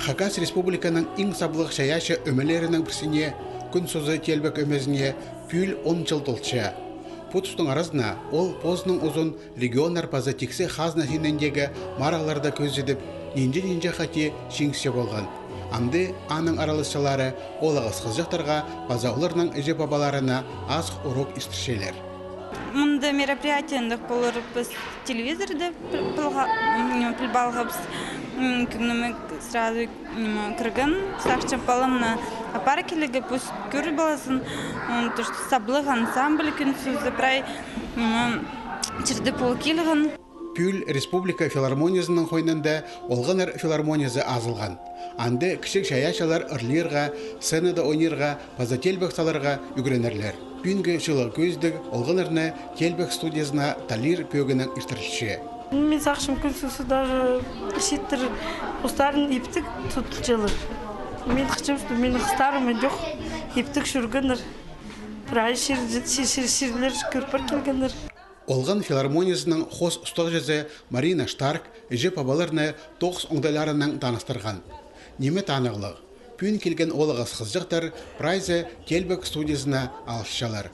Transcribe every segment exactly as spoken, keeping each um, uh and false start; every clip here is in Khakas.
Хакас Республиканың иң саблығ чайаачы ӧмелерінің пірсіне, Кӱн сузы теелбек ӧмезіне, пӱӱл он чыл толча. Пу тустың аразына ол позының узун регионнар паза тиксі хазна синіндегі марығларда кӧзідіп, нинҷе-нинҷе хати чиңісче полған. Амды аның араласчылары оолағас хызыҷахтарға паза оларның іҷе-пабаларына азых урок истірчелер. Мында мероприятие андағ полар, піс телевизорда піл-, пілбалғабыс. Кӧңніміг сразу кірген, сағынчам паламны апар килерге, пусть кӧр ползын. То, что саблығ ансамбль «Кӱн сузы» прай чирде пол килген. Пӱӱл республика филармониязының хойнында олғаннар филармониязы азылған. Анда кічіг чайаачылар ырлирға, сценада ойнирға паза теелбек саларға ӱгренерлер. Пӱӱнгі чыылығ кӧзідіг олғаннарны теелбек студиязына талир пӧгінең иртірілче. Мин сағынчам, «Кӱн сузы» даже чииттер постарын иптіг тутчалар. Мин хынчам, что минің хыстарым идӧк иптіг чӧргеннер. Прай чир-, чир-, чир-, чирлер кӧр пар килгеннер. Олған филармониязының хоос устағҷызы Марина Штарк іҷе-пабаларны тоғыс оңдайларынаң таныстырған. Ниме танығлығ? Пӱӱн килген оолағас хызыҷахтар прайзы теелбек студиязына алысчалар.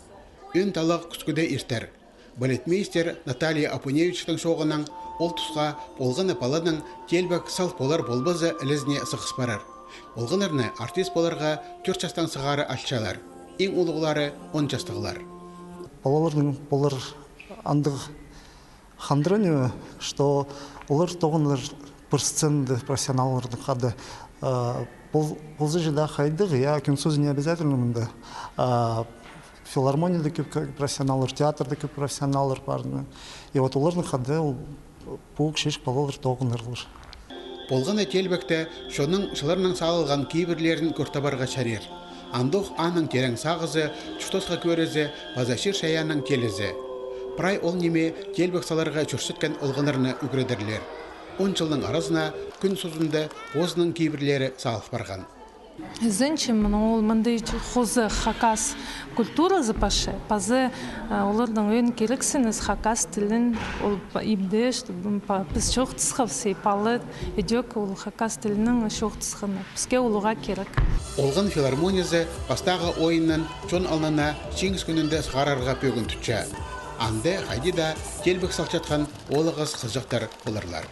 Ӧӧн таллағ кӱскӱде иртер. Балетмейстер Наталья Апуневичтің чооғынаң ол тусха олғанны паланың теелбек сал полар-полбазы ілезіне сығыс парар. Олғаннарны артист поларға тӧрт частаң сығара алчалар. Иң улуғлары он частығлар. Палаларның полар андағ хандыра ниме, что олар тоғынар пір сценада профессионалларның хада. А, пол-, полза чаа даа хайдағ, я, «Кӱн сузы» не обязательно мында. А, филармонияда кӧп ка-, профессионаллар, театрда кӧп профессионаллар пар. И вот оларның хада ол пу кічіҷек палалар тоғынарлар. Полған на теелбекте чонның чылларнаң салылған кибірлерін кӧр табарға чарир. Андох аның терең сағызы, чуртасха кӧрізі паза чир-чайаанның теелізі. Прай ол ниме теелбек саларға чӧрчеткен олғаннарны ӱгредерлер. Он чылның аразына «Кӱн сузында» позының кибірлері салыл парған. Ізенчем, мына ол мындағ хоза хакас культуразы пасча, паза, а, оларның ӧӧн кирексінізі хакас тілін ол па-, имде, чтобы па-, піс чоохтасхабыс, и пала идӧк ол хакас тілінең чоохтасханы. Піске ол уғаа кирек. Олған филармониязы пастағы ойынын чон алнына Чиңіс кӱнінде сығарарға пӧгін тутча. Анда хайди даа теелбек салчатхан оолағас хызыҷахтар поларлар.